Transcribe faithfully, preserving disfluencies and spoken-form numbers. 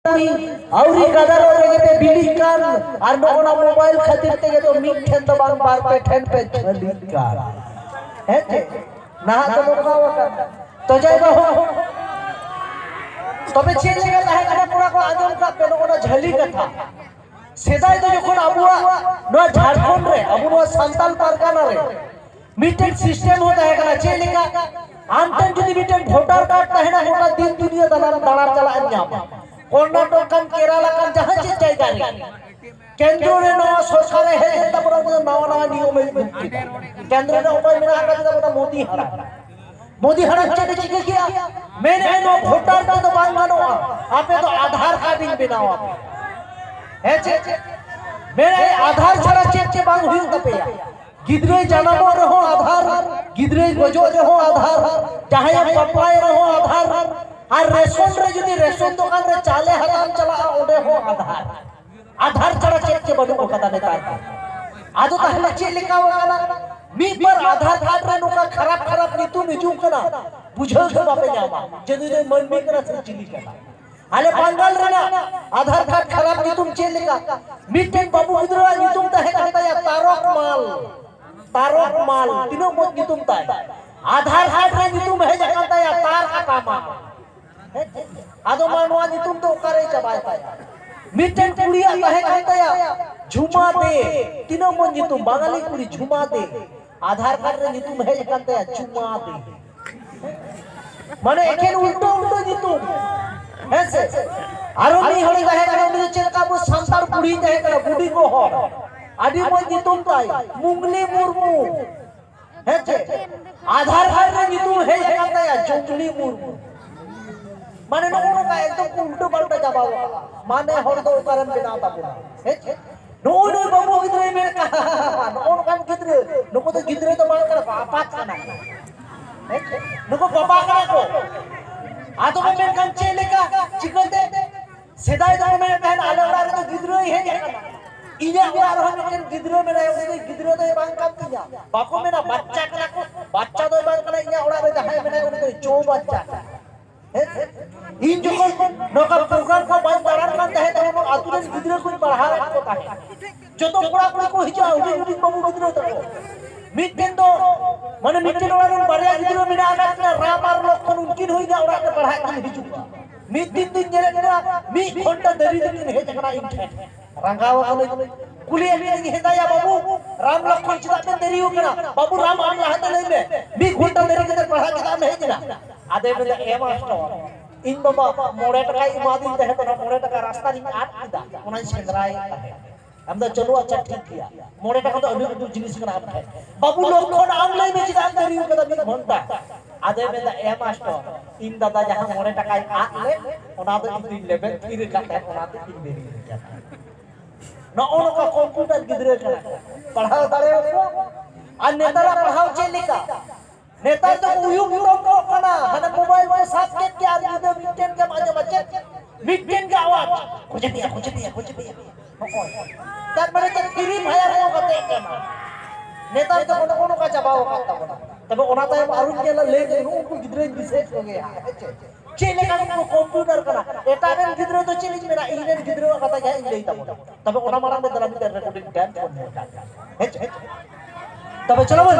ᱟᱹᱣᱨᱤ ᱜᱟᱫᱟᱨᱚᱜ ᱨᱮᱜᱮ ᱯᱮ ᱵᱤᱞᱤᱜ ᱠᱟᱱ, ᱟᱨ ᱱᱚᱜᱼᱚ ᱱᱟ ᱢᱳᱵᱟᱭᱤᱞ ᱠᱷᱟᱹᱛᱤᱨ ᱛᱮᱜᱮ ᱛᱚ ᱢᱤᱫ ᱴᱷᱮᱱ ᱫᱚ ᱵᱟᱝ, ᱵᱟᱨ ᱯᱮ ᱴᱷᱮᱱ ᱯᱮ ᱡᱷᱟᱹᱞᱤᱜ ᱠᱟᱱ᱾ ᱦᱮᱸ ᱪᱮ? ᱱᱟᱦᱟᱜ ᱫᱚ ᱱᱚᱝᱠᱟ ᱟᱠᱟᱱᱟ᱾ ᱛᱚ ᱡᱟᱭ ᱵᱟᱹᱦᱩ, ᱛᱚᱵᱮ ᱪᱮᱫ ᱞᱮᱠᱟ ᱛᱟᱦᱮᱸ ᱠᱟᱱᱟ ᱠᱚᱲᱟ ᱠᱚ, ᱟᱸᱡᱚᱢ ᱠᱟᱜ ᱯᱮ ᱱᱚᱜᱼᱚ ᱱᱟ ᱡᱷᱟᱹᱞᱤ ᱠᱟᱛᱷᱟ᱾ ᱥᱮᱫᱟᱭ ᱫᱚ ᱡᱚᱠᱷᱚᱱ ᱟᱵᱚᱣᱟᱜ ᱱᱚᱣᱟ ᱡᱷᱟᱲᱠᱷᱚᱸᱰ ᱨᱮ, ᱟᱵᱚ ᱱᱚᱣᱟ ᱥᱟᱱᱛᱟᱞ ᱯᱟᱨᱜᱟᱱᱟ ᱨᱮ ᱢᱤᱫᱴᱮᱱ ᱥᱤᱥᱴᱮᱢ ᱦᱚᱸ ᱛᱟᱦᱮᱸ ᱠᱟᱱᱟ᱾ ᱪᱮᱫ ᱞᱮᱠᱟ? ᱟᱢ ᱴᱷᱮᱱ ᱡᱩᱫᱤ ᱢᱤᱫᱴᱮᱱ ᱵᱷᱳᱴᱟᱨ ᱠᱟᱨᱰ ᱛᱟᱦᱮᱱᱟ, ᱜᱚᱴᱟ ᱫᱤᱱ ᱫᱩᱱᱤᱭᱟᱹ ᱫᱟᱬᱟᱱ, ᱫᱟᱬᱟᱱ ᱪᱟᱞᱟᱜ ᱮᱢ ᱧᱟᱢᱟ᱾ ᱠᱚᱨᱱᱟᱴᱚᱠ ᱠᱟᱱ, ᱠᱮᱨᱟᱞᱟ ᱠᱟᱱ, ᱡᱟᱦᱟᱸ ᱪᱮᱫ ᱡᱟᱭᱜᱟ ᱨᱮ ᱠᱮᱱᱫᱨᱚ ᱨᱮ ᱱᱟᱣᱟ ᱥᱚᱨᱠᱟᱨᱮ ᱦᱮᱡ ᱮᱱ ᱛᱟᱵᱚᱱᱟ, ᱩᱱᱠᱩ ᱫᱚ ᱱᱟᱣᱟ ᱱᱟᱣᱟ ᱱᱤᱭᱚᱢᱮ ᱩᱰᱩᱠ ᱠᱮᱫᱟ᱾ ᱠᱮᱱᱫᱨᱚ ᱨᱮ ᱚᱠᱚᱭ ᱢᱮᱱᱟᱜ ᱟᱠᱟᱫᱮ ᱛᱟᱵᱚᱱᱟ? ᱢᱳᱫᱤ ᱦᱟᱲᱟᱢ᱾ ᱢᱳᱫᱤ ᱦᱟᱲᱟᱢ ᱪᱮᱫ ᱮ ᱪᱤᱠᱟᱹ ᱠᱮᱜᱼᱟ? ᱢᱮᱱᱮᱫᱼᱟᱭ, "ᱱᱚᱣᱟ ᱵᱷᱳᱴᱟᱨ ᱠᱟᱨᱰ ᱫᱚ ᱵᱟᱝ ᱜᱟᱱᱚᱜᱼᱟ, ᱟᱯᱮ ᱫᱚ ᱟᱫᱷᱟᱨ ᱠᱟᱨᱰ ᱤᱧ ᱵᱮᱱᱟᱣᱟ ᱯᱮ᱾" ᱦᱮᱸ ᱪᱮ? ᱢᱮᱱᱮᱫᱼᱟᱭ, "ᱟᱫᱷᱟᱨ ᱪᱷᱟᱲᱟ ᱪᱮᱫ ᱪᱮ ᱵᱟᱝ ᱦᱩᱭᱩᱜ ᱛᱟᱯᱮᱭᱟ᱾ ᱜᱤᱫᱽᱨᱟᱹᱭ ᱡᱟᱱᱟᱢᱚᱜ ᱨᱮᱦᱚᱸ ᱟᱫᱷᱟᱨ, ᱜᱤᱫᱽᱨᱟᱹᱭ ᱜᱚᱡᱚᱜ ᱨᱮᱦᱚᱸ ᱟᱫᱷᱟᱨ, ᱡᱟᱦᱟᱸᱭᱮᱢ ᱵᱟᱯᱞᱟᱭᱮ ᱨᱮᱦᱚᱸ ᱟᱫᱷᱟᱨ, ᱟᱨ ᱨᱮᱥᱚᱱ ᱨᱮ ᱡᱩᱫᱤ ᱨᱮᱥᱚᱱ ᱫᱚᱠᱟᱱ ᱨᱮ ᱪᱟᱣᱞᱮ ᱦᱟᱛᱟᱣ ᱪᱟᱞᱟᱜᱼᱟ, ᱚᱸᱰᱮ ᱦᱚᱸ ᱟᱫᱷᱟᱨ᱾ ᱟᱫᱷᱟᱨ ᱪᱷᱟᱲᱟ ᱪᱮᱫ ᱪᱮ ᱵᱟᱹᱱᱩᱜ ᱟᱠᱟᱫᱟ ᱱᱮᱛᱟᱨ ᱫᱚ᱾" ᱟᱫᱚ ᱛᱟᱦᱞᱮ ᱪᱮᱫ ᱞᱮᱠᱟ ᱟᱠᱟᱱᱟ? ᱢᱤᱫ ᱵᱟᱨ ᱟᱫᱷᱟᱨ ᱠᱟᱨᱰ ᱨᱮ ᱱᱚᱝᱠᱟ ᱠᱷᱟᱨᱟᱯ ᱠᱷᱟᱨᱟᱯ ᱧᱩᱛᱩᱢ ᱦᱤᱡᱩᱜ ᱠᱟᱱᱟ, ᱵᱩᱡᱷᱟᱹᱣ ᱜᱮ ᱵᱟᱯᱮ ᱧᱟᱢᱟ ᱡᱮ ᱱᱩᱭ ᱫᱚᱭ ᱢᱟᱹᱱᱢᱤ ᱠᱟᱱᱟ ᱥᱮ ᱪᱤᱞᱤ ᱠᱟᱱᱟ᱾ ᱟᱞᱮ ᱵᱟᱝᱜᱟᱞ ᱨᱮᱱᱟᱜ ᱟᱫᱷᱟᱨ ᱠᱟᱨᱰ ᱠᱷᱟᱨᱟᱯ ᱧᱩᱛᱩᱢ ᱪᱮᱫ ᱞᱮᱠᱟ? ᱢᱤᱫᱴᱮᱱ ᱵᱟᱹᱵᱩ ᱜᱤᱫᱽᱨᱟᱹᱣᱟᱜ ᱧᱩᱛᱩᱢ ᱛᱟᱦᱮᱸ ᱠᱟᱱ ᱛᱟᱭᱟ ᱛᱟᱨᱚᱠ ᱢᱟᱞ᱾ ᱛᱟᱨᱚᱠ ᱢᱟᱞ, ᱛᱤᱱᱟᱹᱜ ᱢᱚᱡᱽ ᱧᱩᱛᱩᱢ ᱛᱟᱭ᱾ ᱟᱫᱷᱟᱨ ᱠᱟᱨᱰ ᱨᱮ ᱧᱩᱛᱩᱢ ᱦᱮᱡ ᱟᱠᱟᱱ ᱛᱟᱭᱟ ᱛᱟᱨ ᱠᱟᱴᱟ ᱢᱟᱞ᱾ ᱟᱫᱚ ᱢᱟ ᱱᱚᱣᱟ ᱧᱩᱛᱩᱢ ᱫᱚ ᱚᱠᱟᱨᱮ ᱪᱟᱵᱟᱭ ᱛᱟᱭᱟ? ᱢᱤᱫᱴᱮᱱ ᱠᱩᱲᱤᱭᱟᱜ ᱛᱟᱦᱮᱸ ᱠᱟᱱ ᱛᱟᱭᱟ ᱡᱷᱩᱢᱟ ᱫᱮ, ᱛᱤᱱᱟᱹᱜ ᱢᱚᱡᱽ ᱧᱩᱛᱩᱢ, ᱵᱟᱝᱟᱞᱤ ᱠᱩᱲᱤ, ᱡᱷᱩᱢᱟ ᱫᱮ᱾ ᱟᱫᱷᱟᱨ ᱠᱟᱨᱰ ᱨᱮ ᱧᱩᱛᱩᱢ ᱦᱮᱡ ᱟᱠᱟᱱ ᱛᱟᱭᱟ ᱪᱩᱢᱟ ᱫᱮ᱾ ᱢᱟᱱᱮ ᱮᱠᱮᱱ ᱩᱞᱴᱟᱹ ᱩᱞᱴᱟᱹ ᱧᱩᱛᱩᱢ᱾ ᱦᱮᱸ ᱥᱮ? ᱟᱨᱚ ᱢᱤᱫ ᱦᱚᱲᱮ ᱛᱟᱦᱮᱸ ᱠᱟᱱᱟ, ᱩᱱᱤ ᱫᱚ ᱪᱮᱫ ᱞᱮᱠᱟ ᱟᱵᱚ ᱥᱟᱱᱛᱟᱲ ᱵᱩᱲᱦᱤ ᱛᱟᱦᱮᱸ ᱠᱟᱱᱟ, ᱵᱩᱰᱷᱤ ᱜᱚ ᱦᱚᱲ᱾ ᱟᱹᱰᱤ ᱢᱚᱡᱽ ᱧᱩᱛᱩᱢ ᱛᱟᱭ, ᱢᱩᱝᱞᱤ ᱢᱩᱨᱢᱩ᱾ ᱦᱮᱸ ᱪᱮ? ᱟᱫᱷᱟᱨ ᱠᱟᱨᱰ ᱨᱮ ᱧᱩᱛᱩᱢ ᱦᱮᱡ ᱟᱠᱟᱱ ᱛᱟᱭᱟ ᱡᱚᱝᱜᱽᱞᱤ ᱢᱩᱨᱢᱩ᱾ ᱢᱟᱱᱮ ᱱᱚᱜᱼᱚ ᱱᱚᱝᱠᱟ ᱮᱠᱫᱚᱢ ᱠᱚ ᱩᱞᱴᱟᱹ ᱯᱟᱞᱴᱟ ᱪᱟᱵᱟ ᱟᱠᱟᱫᱟ᱾ ᱢᱟᱱᱮ ᱦᱚᱲ ᱫᱚ ᱚᱠᱟᱨᱮᱢ ᱵᱮᱱᱟᱣ ᱛᱟᱵᱚᱱᱟ? ᱦᱮᱸ ᱪᱮ? ᱱᱚᱜᱼᱚᱭ ᱱᱩᱭ ᱵᱟᱹᱵᱩ ᱜᱤᱫᱽᱨᱟᱹᱭ ᱢᱮᱱ ᱠᱟᱜᱼᱟ, ᱱᱚᱜᱼᱚ ᱱᱚᱝᱠᱟᱱ ᱜᱤᱫᱽᱨᱟᱹ, ᱱᱩᱠᱩ ᱫᱚ ᱜᱤᱫᱽᱨᱟᱹ ᱫᱚ ᱵᱟᱝ ᱠᱟᱱᱟ ᱠᱚ, ᱟᱯᱟᱛ ᱠᱟᱱᱟ ᱠᱚ᱾ ᱦᱮᱸ ᱪᱮ? ᱱᱩᱠᱩ ᱵᱟᱵᱟ ᱠᱟᱱᱟ ᱠᱚ᱾ ᱟᱫᱚ ᱠᱚ ᱢᱮᱱᱠᱷᱟᱱ ᱪᱮᱫ ᱞᱮᱠᱟ? ᱪᱤᱠᱟᱹᱛᱮ? ᱥᱮᱫᱟᱭ ᱫᱚᱠᱚ ᱢᱮᱱᱮᱫ ᱛᱟᱦᱮᱱ, "ᱟᱞᱮ ᱚᱲᱟᱜ ᱨᱮᱫᱚ ᱜᱤᱫᱽᱨᱟᱹᱭ ᱦᱮᱡ ᱟᱠᱟᱱᱟ, ᱤᱧᱟᱹᱜ ᱚᱲᱟᱜ ᱨᱮᱦᱚᱸ ᱢᱤᱫᱴᱮᱱ ᱜᱤᱫᱽᱨᱟᱹ ᱢᱮᱱᱟᱭᱟ, ᱩᱱᱤ ᱫᱚ ᱜᱤᱫᱽᱨᱟᱹ ᱫᱚᱭ ᱵᱟᱝ ᱠᱟᱱ ᱛᱤᱧᱟ, ᱵᱟᱠᱚ ᱢᱮᱱᱟ ᱵᱟᱪᱪᱟ ᱠᱟᱱᱟ ᱠᱚ, ᱵᱟᱪᱪᱟ ᱫᱚᱭ ᱵᱟᱝ ᱠᱟᱱᱟ, ᱤᱧᱟᱹᱜ ᱚᱲᱟᱜ ᱨᱮ ᱡᱟᱦᱟᱸᱭ ᱢᱮᱱᱟᱭᱟ ᱩᱱᱤ ᱫᱚᱭ ᱪᱳ ᱵᱟᱪᱪᱟ ᱠᱟᱱᱟ᱾" ᱦᱮᱸ? ᱤᱧ ᱡᱚᱠᱷᱚᱱ ᱱᱚᱝᱠᱟ ᱯᱨᱳᱜᱨᱟᱢ ᱠᱚ ᱵᱟᱹᱧ ᱡᱚᱛᱚ ᱠᱚᱲᱟ ᱠᱩᱲᱤ ᱠᱚ ᱦᱤᱡᱩᱜᱼᱟ, ᱦᱩᱰᱤᱧ ᱦᱩᱰᱤᱧ ᱵᱟᱹᱵᱩ ᱜᱤᱫᱽᱨᱟᱹ ᱛᱟᱠᱚ᱾ ᱢᱤᱫᱴᱮᱱ ᱫᱚ, ᱢᱟᱱᱮ, ᱢᱤᱫᱴᱮᱱ ᱚᱲᱟᱜ ᱨᱮᱱ ᱵᱟᱨᱭᱟ ᱜᱤᱫᱽᱨᱟᱹ ᱢᱮᱱᱟᱜ ᱟᱠᱟᱫ ᱠᱤᱱᱟ, ᱨᱟᱢ ᱟᱨ ᱞᱚᱠᱠᱷᱚᱱ, ᱩᱱᱠᱤᱱ ᱦᱚᱸ ᱤᱧᱟᱹᱜ ᱚᱲᱟᱜ ᱛᱮ ᱯᱟᱲᱦᱟᱜ ᱠᱤᱱ ᱦᱤᱡᱩᱜᱼᱟ᱾ ᱢᱤᱫ ᱫᱤᱱ ᱫᱚᱧ ᱧᱮᱞᱮᱫ ᱠᱚᱣᱟ, ᱢᱤᱫ ᱜᱷᱚᱱᱴᱟ ᱫᱮᱨᱤ ᱛᱮᱠᱤᱱ ᱦᱮᱡ ᱟᱠᱟᱱᱟ ᱤᱧ ᱴᱷᱮᱱ᱾ ᱨᱟᱸᱜᱟᱣ ᱟᱠᱟᱱᱟᱹᱧ, ᱠᱩᱞᱤᱭᱮᱫ ᱠᱤᱱᱟᱹᱧ, "ᱦᱮᱸ ᱫᱟᱭᱟ ᱵᱟᱹᱵᱩ, ᱨᱟᱢ ᱞᱚᱠᱠᱷᱚᱱ ᱪᱮᱫᱟᱜ ᱵᱮᱱ ᱫᱮᱨᱤ ᱟᱠᱟᱱᱟ? ᱵᱟᱹᱵᱩ ᱨᱟᱢ, ᱟᱢ ᱞᱟᱦᱟᱛᱮ ᱞᱟᱹᱭ ᱢᱮ, ᱢᱤᱫ ᱜᱷᱚᱱᱴᱟ ᱫᱮᱨᱤ ᱠᱟᱛᱮ ᱯᱟᱲᱦᱟᱜ ᱪᱮᱫᱟᱜ ᱮᱢ ᱦᱮᱡ ᱮᱱᱟ?" ᱟᱫᱚᱭ ᱢᱮᱱᱫᱟ, "ᱮ ᱢᱟᱥᱴᱚᱨ, ᱤᱧ ᱵᱟᱵᱟ ᱢᱚᱬᱮ ᱴᱟᱠᱟᱭ ᱮᱢᱟᱫᱤᱧ ᱛᱟᱦᱮᱸ ᱠᱟᱱᱟ, ᱢᱚᱬᱮ ᱴᱟᱠᱟ ᱨᱟᱥᱛᱟ ᱨᱤᱧ ᱟᱫ ᱠᱮᱫᱟ, ᱚᱱᱟᱧ ᱥᱮᱸᱫᱽᱨᱟᱭᱮᱫ ᱛᱟᱦᱮᱸᱫ᱾" ᱟᱢ ᱫᱚ, "ᱪᱚᱞᱚ, ᱟᱪᱪᱷᱟ, ᱴᱷᱤᱠ ᱜᱮᱭᱟ, ᱢᱚᱬᱮ ᱴᱟᱠᱟ ᱫᱚ ᱟᱹᱰᱤ ᱩᱛᱩ ᱡᱤᱱᱤᱥ ᱠᱟᱱᱟ ᱟᱢ ᱴᱷᱮᱱ᱾ ᱵᱟᱹᱵᱩ ᱞᱚᱠᱠᱷᱚᱱ, ᱟᱢ ᱞᱟᱹᱭ ᱢᱮ, ᱪᱮᱫᱟᱜ ᱮᱢ ᱫᱮᱨᱤ ᱠᱟᱫᱟ ᱢᱤᱫ ᱜᱷᱚᱱᱴᱟ?" ᱟᱫᱚᱭ ᱢᱮᱱᱫᱟ, "ᱮ ᱢᱟᱥᱴᱚᱨ, ᱤᱧ ᱫᱟᱫᱟ ᱡᱟᱦᱟᱸ ᱢᱚᱬᱮ ᱴᱟᱠᱟᱭ ᱟᱫ ᱞᱮᱫ, ᱚᱱᱟ ᱫᱚ ᱤᱧ ᱫᱩᱧ ᱞᱮᱵᱮᱫ ᱛᱷᱤᱨ ᱟᱠᱟᱫ ᱛᱟᱦᱮᱸᱫ, ᱚᱱᱟᱛᱮ ᱤᱧ ᱫᱮᱨᱤ ᱟᱠᱟᱱᱟ᱾" ᱱᱚᱜᱼᱚ ᱱᱚᱝᱠᱟ ᱠᱚᱢᱯᱤᱭᱩᱴᱟᱨ ᱜᱤᱫᱽᱨᱟᱹ ᱠᱟᱱᱟ ᱠᱚ, ᱯᱟᱲᱦᱟᱣ ᱫᱟᱲᱮᱭᱟᱠᱚᱣᱟ᱾ ᱟᱨ ᱱᱮᱛᱟᱨᱟᱜ ᱯᱟᱲᱦᱟᱣ ᱪᱮᱫ ᱞᱮᱠᱟ? ᱱᱮᱛᱟᱨ ᱫᱚ ᱩᱭᱩᱝ ᱩᱲᱚᱝ ᱠᱚᱜ ᱠᱟᱱᱟ, ᱦᱟᱱᱮ ᱢᱳᱵᱟᱭᱤᱞ ᱠᱚ ᱥᱟᱵ ᱠᱮᱫ ᱜᱮ ᱟᱨ ᱧᱤᱫᱟᱹ ᱢᱤᱫᱴᱮᱱ ᱜᱮᱢ ᱟᱸᱡᱚᱢᱟ, ᱪᱮᱫ? ᱢᱤᱫᱴᱮᱱ ᱜᱮ ᱟᱣᱟᱡᱽ, "ᱠᱷᱚᱡᱮ ᱯᱮᱭᱟ, ᱠᱷᱚᱡᱮ ᱯᱮᱭᱟ, ᱠᱷᱚᱡᱮ ᱯᱮᱭᱟ᱾" ᱱᱚᱜᱼᱚᱭ᱾ ᱛᱟᱨ ᱢᱟᱱᱮ ᱪᱮᱫ? ᱯᱷᱨᱤ ᱯᱷᱟᱭᱟᱨ ᱠᱚ ᱜᱟᱛᱮᱜ ᱠᱟᱱᱟ᱾ ᱱᱮᱛᱟᱨ ᱫᱚ ᱱᱚᱜᱼᱚ ᱱᱚᱝᱠᱟ ᱪᱟᱵᱟᱣ ᱟᱠᱟᱱ ᱛᱟᱵᱚᱱᱟ᱾ ᱛᱚᱵᱮ ᱚᱱᱟ ᱛᱟᱭᱚᱢ ᱟᱨᱚᱧ ᱧᱮᱞᱟ, ᱞᱟᱹᱭ ᱫᱟᱹᱧ, ᱩᱱᱠᱩ ᱜᱤᱫᱽᱨᱟᱹᱧ ᱫᱤᱥᱟᱹᱭᱮᱫ ᱠᱚᱜᱮᱭᱟ, ᱦᱮᱸ ᱪᱮ? ᱪᱮᱫ ᱞᱮᱠᱟ ᱠᱚ ᱠᱚᱢᱯᱤᱭᱩᱴᱟᱨ ᱠᱟᱱᱟ? ᱮᱴᱟᱜ ᱨᱮᱱ ᱜᱤᱫᱽᱨᱟᱹ ᱫᱚ ᱪᱮᱫ ᱤᱧ ᱢᱮᱱᱟ, ᱤᱧ ᱨᱮᱱ ᱜᱤᱫᱽᱨᱟᱹᱣᱟᱜ ᱠᱟᱛᱷᱟ ᱜᱮ ᱦᱟᱸᱜ ᱤᱧ ᱞᱟᱹᱭ ᱛᱟᱵᱚᱱᱟ᱾ ᱛᱚᱵᱮ ᱚᱱᱟ ᱢᱟᱲᱟᱝ ᱨᱮ ᱫᱮᱞᱟ ᱢᱤᱫᱴᱮᱱ ᱨᱮᱠᱚᱨᱰᱤᱝ ᱰᱮᱱᱥ ᱵᱚᱱ ᱧᱮᱞ ᱠᱟᱜ ᱜᱮ᱾ ᱦᱮᱸ ᱪᱮ? ᱛᱚᱵᱮ ᱪᱚᱞᱚ ᱵᱚᱱ᱾